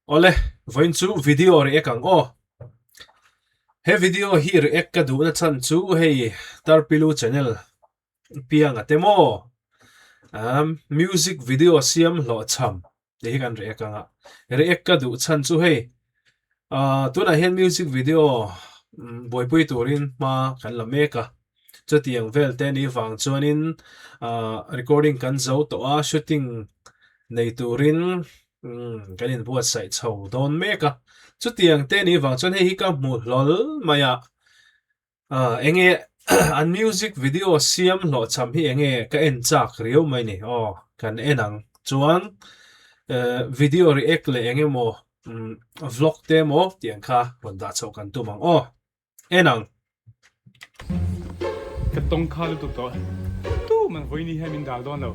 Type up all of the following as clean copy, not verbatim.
Awle, vawiin chu video react ang aw. He video hi react ka duhna chhan chu hei Tarpilu channel pianga te maw music video siam hlawhchham tih hi kan react ang a. React ka duh chhan chu hei tunah hian music video buaipui turin hma kan la mek a. Chutiang vel te ni vang chuanin recording kan zo tawh a, shooting nei turin kan inbuatsaih chho dawn mek a. Chutiang te ni vang chuan hei hi ka hmu hlawl mai a, enge an music video siam hlawhchham hi enge ka en chak riau mai ni aw kan en ang chuan video react leh eng emaw vlog te emaw tih ang kha rawn dah chhoh kan tum ang aw. En ang. Ka tawng kha lutuk tawh. Tu man vawiin hian min dal dawn lo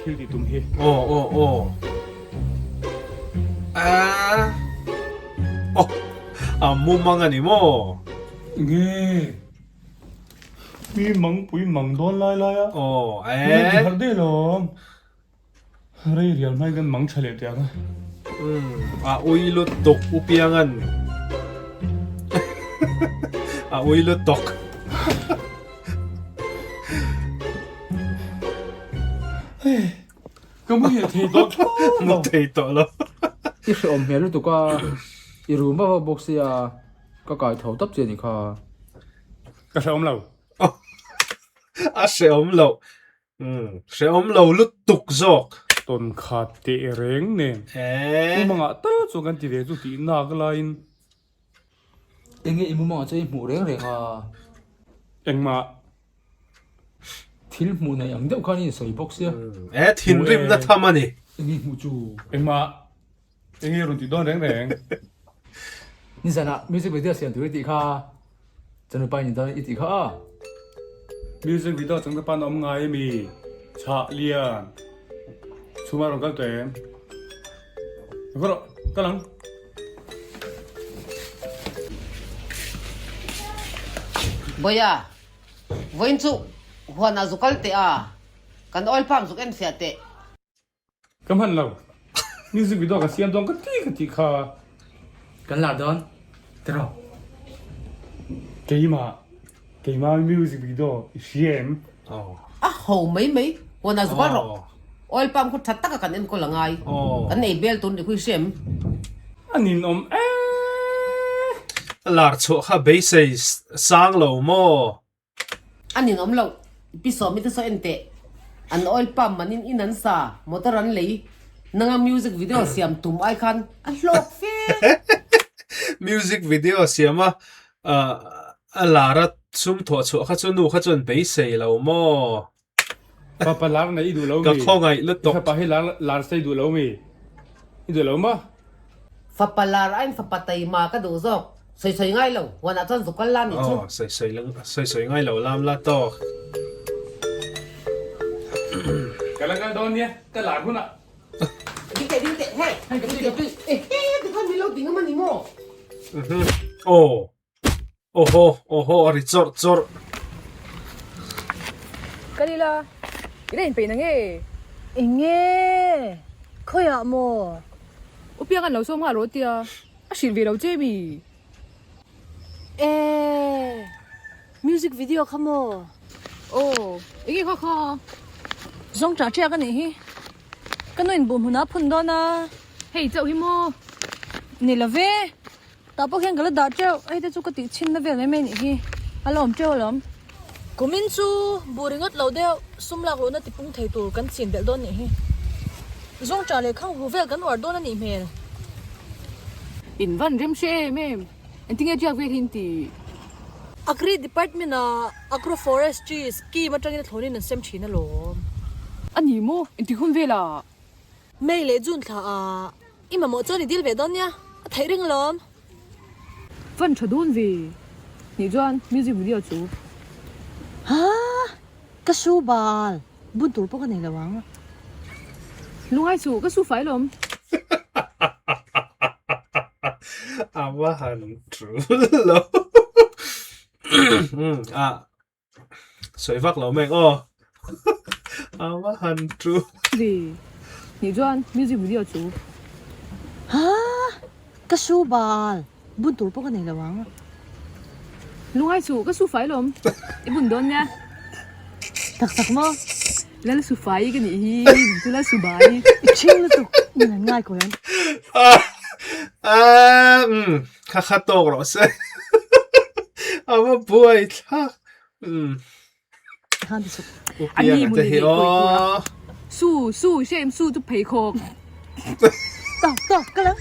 thil tih tum hi. Aw aw aw. Aaa. Aw a mumang a ni maw? Nge mi mangpui mang dawn lai lai a. Aw e. Min ti harh daih lawm. Rei rial hmai kan mang tha leh teh ang a. Umm a ui lutuk u piangan a ui lutuk. Ka mu hian thei tawh thlawt lo. Mu thei tawh lo. I hrehawm hmel lutuk a, i rum vak vak bawk sia, ka kai tho tawp che a nih kha. Ka hrehawm lo. A hrehawm loh. Umm, hrehawm lo lutuk zawk. Tawn khat teh reng nen. Eeh. Mumangah tal chuan kan ti ve chu tih nak laiin. Enge i mumangah chuan i hmuh reng reng a? Engmah. Thil hmuh nei ang deuh khan i insawi bawk sia. Eh, thinrimna tham a ni. Enge i hmuh chu? Engmah. Enge rawn tih dawn reng reng? Nizanah music video siam tur i tih kha Chanupa in dawn i tih kha a. Music video changtupa an awm ngai ami? Chhah lian. Chhuma rawn kal tawh em? Va rawh, kal ang. Bawia, vawiin chu huanah zu kal teh a, kan oil pump zuk en fiah teh. Ka hman lo. Music video ka siam dawn ka ti ka tih kha. Kan lar dawn tiraw? Keimah, keimah music video i hria em? A ho mai mai, huan ah zual rawh. Oil palm khu tha taka kan enkawl a ngai. Kan ei bel tur ni khu i hria em? A ninawm ee. Lar chhuah kha beisei sang lo maw? A ninawm loh, pi sawmi te saw en teh. An oil pump man in in an sa, motor an lei, nanga music video siam tum ai khan a hlawk fe. Music video siam a a lar a sum thawh chhuah kha chu nu kha chuan beisei lo maw? Fapa lar nei i duh lo mi? Ka khawngaih lutuk. I fapa hi lar lar sei duh lo mi? I duh lo maw? Fapa lar aiin fapa taima ka duh zawk. Sawi sawi ngai lo, huanah chuan zuk kal la nih chu. Aw, sawi sawi sawi sawi ngai lo lam la tawk. Ka la kal dawn nia, ka lar hunah. Ding teh, ding teh, hei, ding teh, eh, he, tikhan min lo ding a mani maw? Aw. Awhaw awhaw a ri chawrh chawrh. Kal ila, i la inpeih na nge? Enge? Khawiah maw? U Piang an lo sawm nghal rawh tia, a hrilh ve lo che mi? Ee, music video kha maw? Aw, enge kha kha? Zawng ṭah ṭiak a nih hi. Ka nu in buh hmunah a phun dawn a. Hei chauh hi maw? Ni lo ve. Tah pawh khian ka la dah teuh, hei te chu ka tih chhin na vel mai mai anih hi, a la awm teuh alawm. Kumin chu buh ringawt lo deuh, sum lak luhna tipung thei tur kan chin belh dawn nih hi. Zawngṭah leh khang hu vel kan uar dawn a nih hmel. In van rem hre em em, engtinge tiak vel hi in ti? Agri Department ah Agro Forestry Scheme atangin a thlawnin an sem thin alawm. A ni maw? Engtik hun velah? May leh June thla ah I mamawh chuan i dil ve dawn nia, a theih reng alawm. Fan tha dawn ve nih chuan music video chu. Haa ka su bal bun tur pawh ka nei lo ang. Lungai chu ka su fai lawm. A va han tul lo. A Sawi vak lo mek aw. A va han tul. Ri. Nih chuan music video chu. Haa. Ka su bal bun tur pawh ka nei lo ang. Lungai chu ka su fai lawm i bun dawn nia. Tak tak maw? Lal su fai ka nih hi chu lal su bai. I ṭhing lutuk min an ngai kawi ang. Umm kha kha tawk rawh se a va buai thlak umm. A ni hmun i neih kawi tur a. Su su hre em su chu pheikhawk. Tawk tawk ka lo.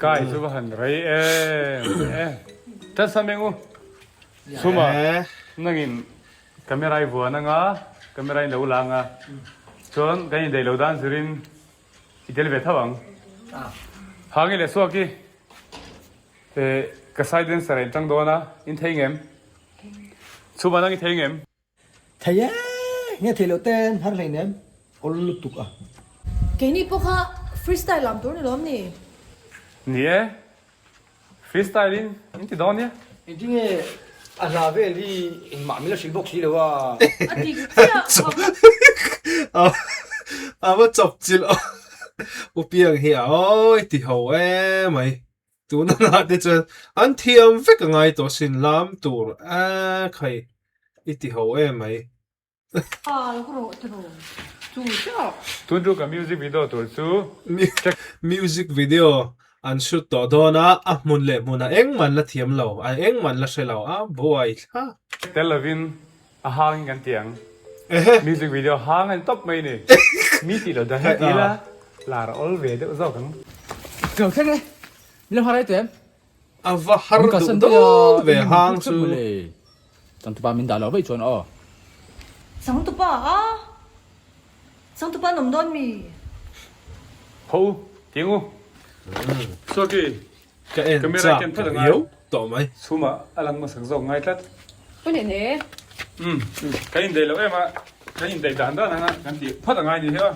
Kai chu va han rei em e. Tan sam eng u. Chhuma nangin camera i vuan anga camera in lo la anga chuan kan indaih lo dan zirin i tel ve tho ang. Hangi leh suak i ka side dancer ah in tang dawn a in thei ngem? Chhuma nang i thei ngem? Thei e, nge thei loh ten har hlei nem awl lutuk a. Keini pawh kha freestyle lam tur ni lawm ni? Ni e, freestyle in in ti dawn nia. Engtin nge a hla vel hi engmah min la hrilh bawk si lo a. A dik chiah a a va chawp chilh aw. U Piang hi a awi ti ho emai. Tuna lah te chuan an thiam vek a ngai tawh sin lam tur a khai i ti ho em mai. Tun chu ka music video tur chu check. Music video an shoot tawh dawn a, a hmun leh hmunah engmah an la thiam lo, a engmah an la hre lo, a buai thla. Tel lovin A hang in kan ti ang. Music video hang a ni tawp mai ni. Mi tih lo dan hi ti ila lar a awl ve deuh zawk ang. Ka lo thleng e. Min lo har ai teh em? A va har duh dawn ve hang chu. Changtupa min dah loh vaih chuan aw. Changtupa a? Changtupa an awm dawn mi? Ho u, tiang u. Suaki. Ka en chak riau tawh mai. Chhumah a lang hmasak zawk ngai tlat. Pawn en e. Umm kan indaih loh em a, kan indaih dan dan anga kan tih phawt a ngai ni hi aw.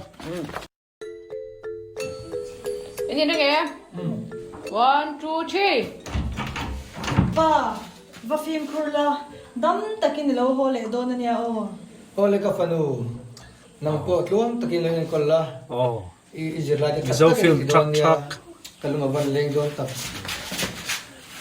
En en reng e. One two three. Pa, va fimkhur la, dam takin i lo haw leh dawn a nia aw. Aw le ka fanu, nang pawh tluang takin lo enkawl la. Aw. I zirlai te Mizo that tak film in ti thak dawn nia thak. ka lung a van leng dawn tak.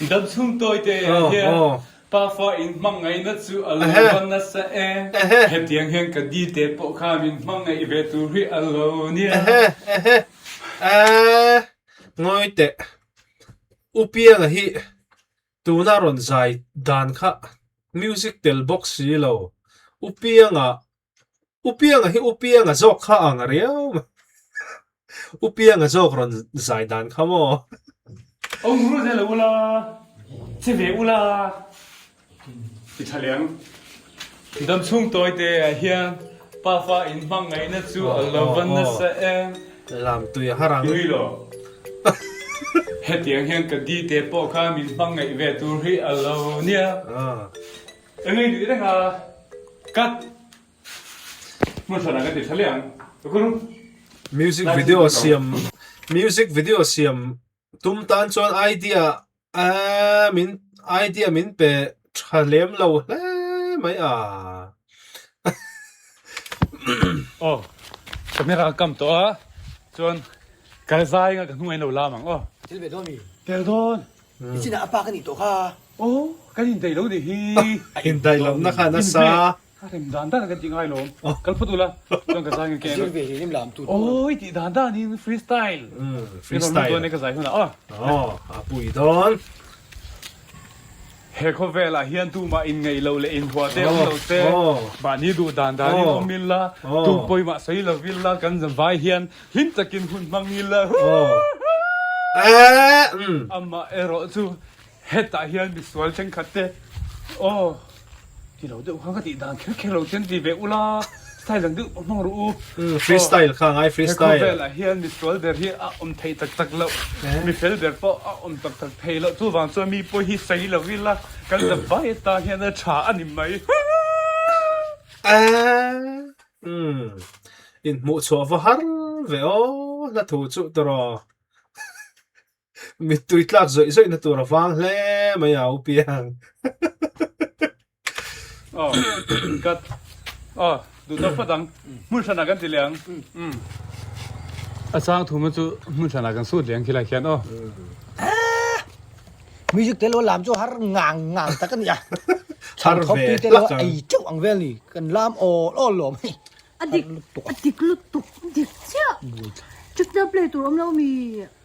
Dam chhung tawi te Oh, hian oh. pafa in hmangaihna chu a lo Ehe. va nasa e. Ehe. Hetiang hian ka di te pawh kha min hmangaih ve tur hi a lo nia. Ehe, ehe. Eeh, ngawi teh. U Pianga hi tuna rawn zai dan kha music tel bawk si lo. U Pianga U Pianga hi U Pianga zawk kha ang a riau mai. U Pianga zawk rawn zai dan kha maw? Awm ru zel ula, che ve ula ti tha leh ang. Dam chhung tawi te ah hian pafa in hmangaihna chu a lo va nasa em. Lam tui a har ang. Nui lo. Hetiang hian ka di te pawh kha min hmangaih ve tur hi a lo nia. Eng ei duh reng a cut hmun hran ah kan ti tha leh ang ka kawr Music video siam music video siam tum tan chuan idea a min idea min pe tha lem lo hle mai a. Aw camera a kam tawh a chuan kal zai anga ka hnung a in lo lam ang aw. Tel ve dawn mi? Tel dawn. I chinah a pa ka nih tawh kha. Aw, kan indaih lo nih hi. Indaih lohna kha nasa. A rem dan dan kan ti ngai lo. Kal phawt ula, chuan ka zai nge Zir ve hlim lam tur pawh. Awi tih dan dan in freestyle. Freestyle. Dawn e ka zai hunah aw. Aw, a pui dawn. He khawvelah hian tumah inngaih loh leh inhua te awm lo se, mahni duh dan danin awm ila, tu pawimah sawi lo ila kan vai hian hlim takin hun hmang ila. Amah erawh chu hetah hian misual thenkhat te aw ti lo deuh khan ka tih dan kher kher lo ten ti ve ula style dang deuh hmang rawh u. Freestyle kha ngai freestyle. He khawvelah hian misual ber hi a awm thei tak tak loh, mifel ber pawh a awm tak tak thei loh. Chuvang chuan mi pawh hi sawi lo ila kan zavai atan hian a tha a ni mai. Umm inhmuh chhuah va har ve aw hla thu chu tawraw mittui tlak zawih zawih na tur a vang hle mai a u Piang. Aw cut aw duh tawk phawt ang hmun hranah kan ti leh ang umm. A chang thuma chu hmun hranah kan sut leh ang khilai khian aw. Music te lo lam chu har ngang ngang tak a ni a. Har Thawp ve tui te lo hlak ang. ei teuh ang vel ni. Kan lam awl awl lawm hei. A dik a dik lutuk a dik chiah. Chutna play tur awm lo mi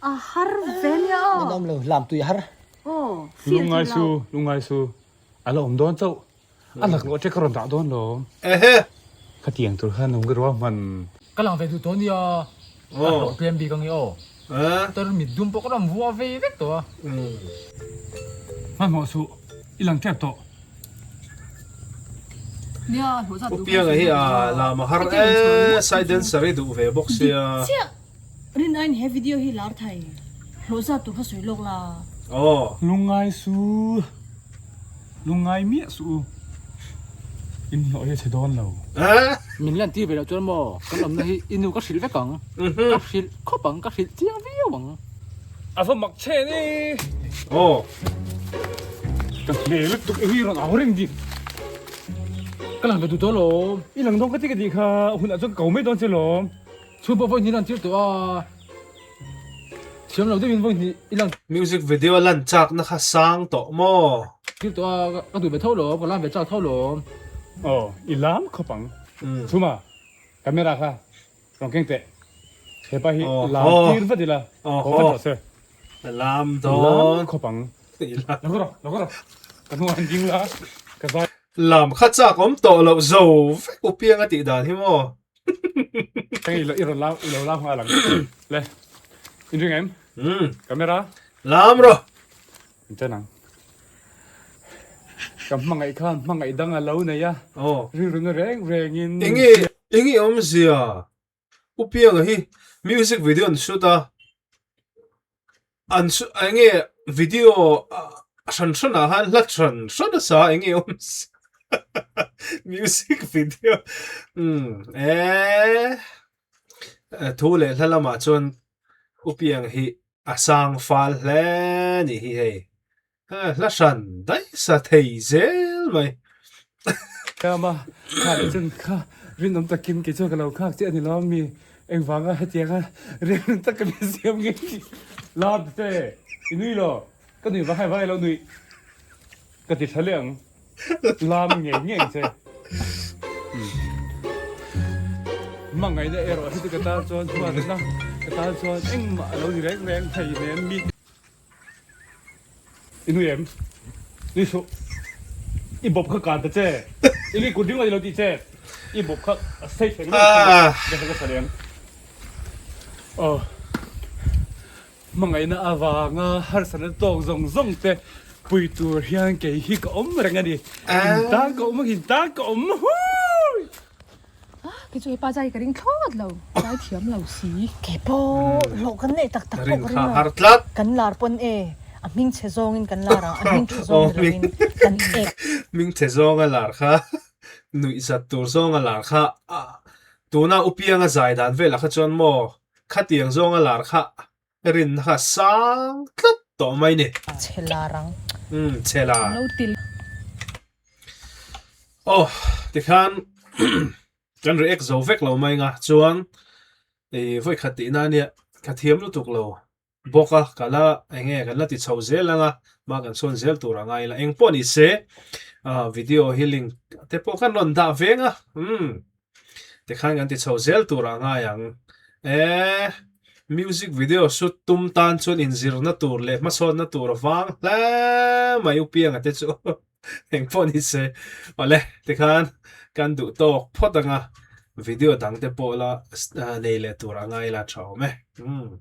a har ve nia aw. Awm lo lam tui a har. Aw feel Lungngai thei su lo. lungngai su a la awm dawn chauh. A laklawh che ka rawn dah dawn lo. Ehe! Khatiang tur khan awm ka ruah hman. Ka lang ve duh tawh nia. Ka hlawh tlem bik ange aw. Tar mit dum pawh ka rawn vuah ve vek tawh a. Hmanhmawh suh, i lang tep tawh. Nia, hlawh zat U duh Pianga hi a lam a har e, side dancer i duh ve bawk sia. Dik chiah! Rin aiin he video hi lar thei. Hlawh zat tur kha sawi lawk la. Aw. Lungngai su. Lungngai miah suh u. In hlawh hi a chhe dawn lo. Min lan tir ve loh chuan maw kan awmna hi i nu ka hrilh vek ang. Ka hrilh khawp ang, ka hrilh chiang viau ang. A va mak che ni. Aw. Ka hne lutuk i rawn au reng dik. Ka lang ve duh tawh lawm. I lang dawn ka ti ka tih kha hunah chuan ka ko mai dawn che lawm. Chhung pawh vawi hnih lan tir tawh a, thiam lo deuhin vawi hnih i lan. Music video lan chakna kha sang tawh maw? Tir tawh a, ka duh ve tho lawm, ka lam ve chak tho lawm. Aw, i lam khawp ang. Chhuma, camera kha rawn keng teh. Hepa hi lam tir vat ila, haw vat rawh se. Lam dawn. Lam khawp ang. Lo ka rawh, lo ka rawh. Ka hnungah an ding la, ka zai. Lam kha chak awm tawh loh zo vek u piang a tih dan hi maw? Hei i rawn lam i lo lam nghal ang le in ring em um camera lam rawh in chen ang ka hmangaih khan hmangaih dang a lo nei a aw rilru na reng reng in enge enge awmzia u pianga hi music video an shoot a An chu eng nge video hran hran ah khan hla hran hran a sa eng nge awm music video umm eee thu leh hla lamah chuan u piang hi a sang fal hle nih hi hei. Hla hran daih sa thei zel mai. Kama kha leh chuan kha rinawm takin kei chuan ka lo nghak che a ni lo ami engvanga hetianga rinawm tak ka min siam nge tih lam te i nui lo ka nui vang hai lo nui ka ti tha leh ang lam ngei ngei ang che hmangaihna erawh hi chu ka tan chuan huatna ka tan chuan engmah a lo ni reng reng thei nen mi I nui em? Nui suh. I bawp kha kan ta che. I nui kut ringawt i lo tih che. I bawp kha a sei thleng reng kha ka sa lem. Aw. Hmangaihna avanga harsatna tawk zawng zawng te pui tur hian kei hi ka awm reng a ni. In tan ka awm a, in tan ka awm. Huii! Kei chu hepa zai ka ring thlawt lo, zai thiam lo si. Kei pawh hlawh kan neih tak tak pawh ka ring lo. Kan lar pawn e, a hming chhe zawngin kan lar ang, a hming tha zawng ni lovin kan ek. Hming chhe zawnga lar kha, nuih zat tur zawnga lar kha, tuna u pianga zai dan velah kha chuan maw khatiang zawnga lar kha rinna kha sang tlat tawh mai ni. Chhe lar ang. Umm chhe lar. Lo ti. Aw tikhan kan react zo vek lo mai nga chuan ih vawi khat tihna ania ka thiam lutuk lo bawk a ka la eng nge kan la ti chho zel anga hma kan chhawn zel tur a ngai la eng pawh ni se ah video hi link te pawh kan rawn dah veng a umm. Tikhan kan ti chho zel tur ah ngai ang. E, music video shoot tum tan chuan inzirna tur leh hmasawnna tur a vang hle mai u pianga te chu eng pawh ni se. Awle, tikhan kan duh tawk phawt anga video dang te pawh la nei leh tur ah ngai la tha awm e. Umm.